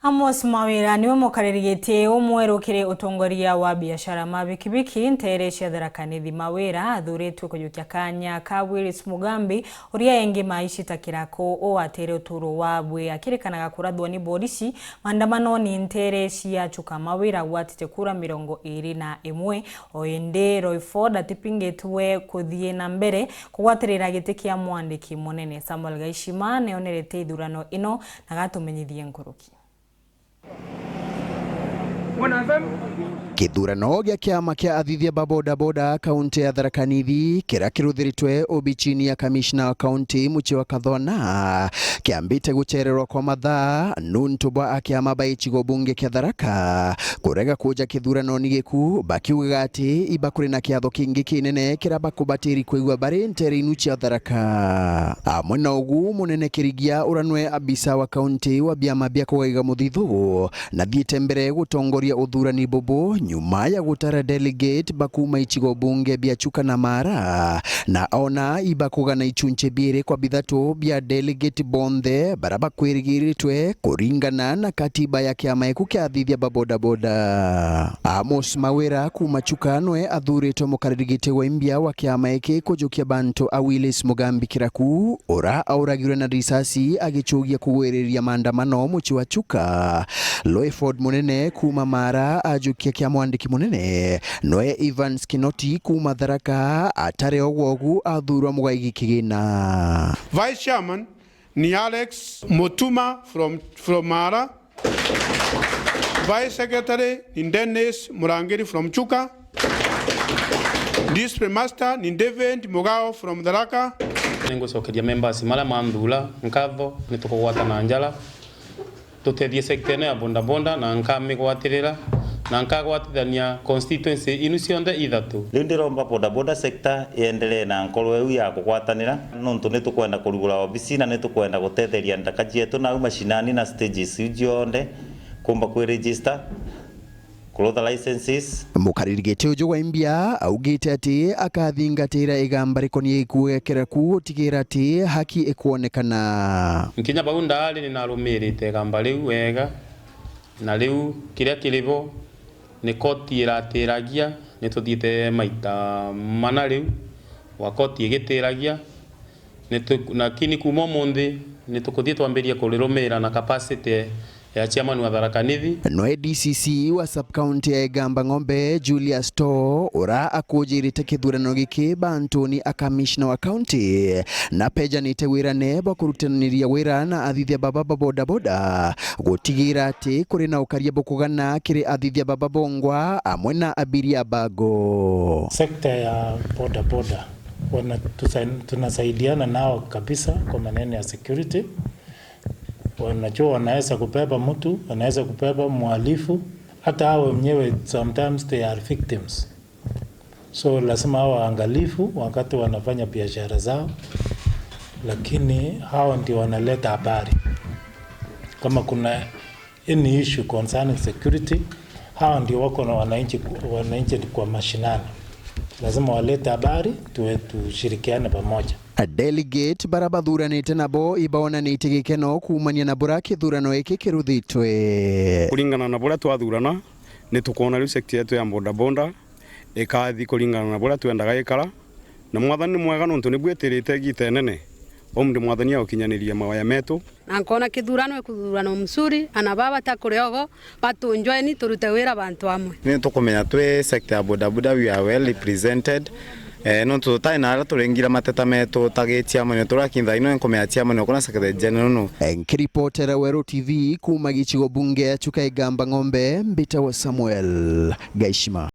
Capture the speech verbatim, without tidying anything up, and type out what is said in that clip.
Amos Mawira niwe mukariri giti umweru kiri utongoria wa biashara ma bikibiki ntere cia Tharaka Nithi. Mawira athuritwe kujukia kanya ka Willis Mugambi, uria engi maicita kirako, uatire uturo wabwe akirikanaga kurathwa ni borisi maandamanoni ntere cia Chuka. Mawira agwatite kura mirongo iri na imwe, o indi Roy Ford atipingitwe kuthii na mbere kugwatirira giti kia mwandiki munene. Samuel Gaishima neonerete ithurano ino na gatumenyithie nkuruki. Kithurano gia kiama kia athithia ba bodaboda kaunti ya Tharaka Nithi, kiria kiruthiritwe obichini ya kamishna wa kaunti mucii wa Kathona, kiambite guchererwa kwa mathaa nuntu bwa akiama ba gicigo bunge kia Tharaka kurega kuja kithuranoni giku, bakiugaga ati iba kuri na kiatho kingi kinene kiria bakubatiri kwigua bari ntere inu cia Tharaka. Amwe na ugu, munene Kirigia uria nwe abisa wa kaunti wa biama bia kugaiga muthithu, nathiite mbere gutongoria uthurani bubu nyuma ya gutara delegate ba kuuma icigo bunge bia Chuka na Mara, na ona iba kugana ichunchi biiri kwa bithatu bia delegate bonthe baria bakwirigiritwe kuringana na katiba ya kiama giku kia athithia ba bodaboda. Amos Mawira kuuma Chuka nwe athuritwe mukariri giti wa imbia wa kiama giki kujukia bantu a Willis Mugambi Kiraku, uria auragirwe na risasi agichugia kugwiriria maandamano mucii wa Chuka. Loyford Munene kuuma Mara ajukia kia mwandiki munene, nwe Evans Kinoti kuuma Tharaka atare ogwogu athurwa Mugaigi Kigina. Vice Chairman ni Alex Mutuma from, from Mara. Vice Secretary ni Dennis Murangiri from Chuka. Discipline Master ni David Mugao from Tharaka. Ningucokeria members maria manthura nkatho, ni tukugwatana njara tutethie sector ino ya bodaboda, na nkamigwatirira na nkagwatithania constituency inu cionthe ithatu. Riu ndiromba bodaboda sector iendelee na nkoro iu ya kugwatanira, nontu ni tukwenda kurugura obisi na ni tukwenda gutetheria nthaka cietu nau mashinani na stages iu cionthe kumba kwi register, kurutha licenses. Mukariri giti uju wa imbia augite ati akathingatira igamba rikonie gikuo gia Kiraku gutigira ati haki ikwonekana. Nkinya bau ndaari ni narumirite igamba riu wega, na riu kiria kiri bo ni koti iratiragia, ni tuthiite maita mana riu gwa koti igitiragia. Ni tu-, lakini kuuma umunthi ni tukuthii twambirie kurirumira na capacity ya chairman wa Tharaka Nithi. Nwe D C C wa sub-county ya Igamba Ng'ombe, Julius To, ura akujirite kithurano giki bantuni a kamishna wa county, na pejanite wirane bwa kurutananiria wira na athithia baba ba bodaboda gutigira ati kuri na ukaria bukugana kiri athithia baba bongwa amwe na abiria bago. Sekta ya bodaboda wana-, tusa-, tunasaidiana nao kabisa kwa maneno ya security. Wanajua wanaweza kubeba mtu, wanaweza kubeba mhalifu, hata hao wenyewe sometimes they are victims. So lazima hao waangalifu wakati wanafanya biashara zao, lakini hao ndio wanaleta habari. Kama kuna any issue concerning security, hao ndio wako na wananchi, wananchi kwa mashinani. Lazima walete habari, tuwe tushirikiane pamoja. A delegate bara bathuranite nabo ibaonanitie gikeno kuumania na bura kithurano giki kiruthitwe. Kuringana na buria twathurana, ni tukwona riu sector yetu ya bodaboda ikathi kuringana na buria twendaga ikara, na Mwathani ni mwega nontu ni bwitirite igiita inene. Umri Mwathani agukinyaniria maoya metu. Na nkoona kithurano ikuthuranwa mzuri, ana baba ta kuria ogo, batunjweni turute wira bantu amwe. Ni tukumenya twi sector ya bodaboda, we are well represented. Eh, nontu tutari na aria turingira mateta metu ta giciamani, turakintha ino nkumenya ciamani okuna secretary general nu. Nkiripotera Weru T V kuuma gicigo bunge ya Chuka Igamba Ng'ombe, mbitagwa Samuel Gaishima.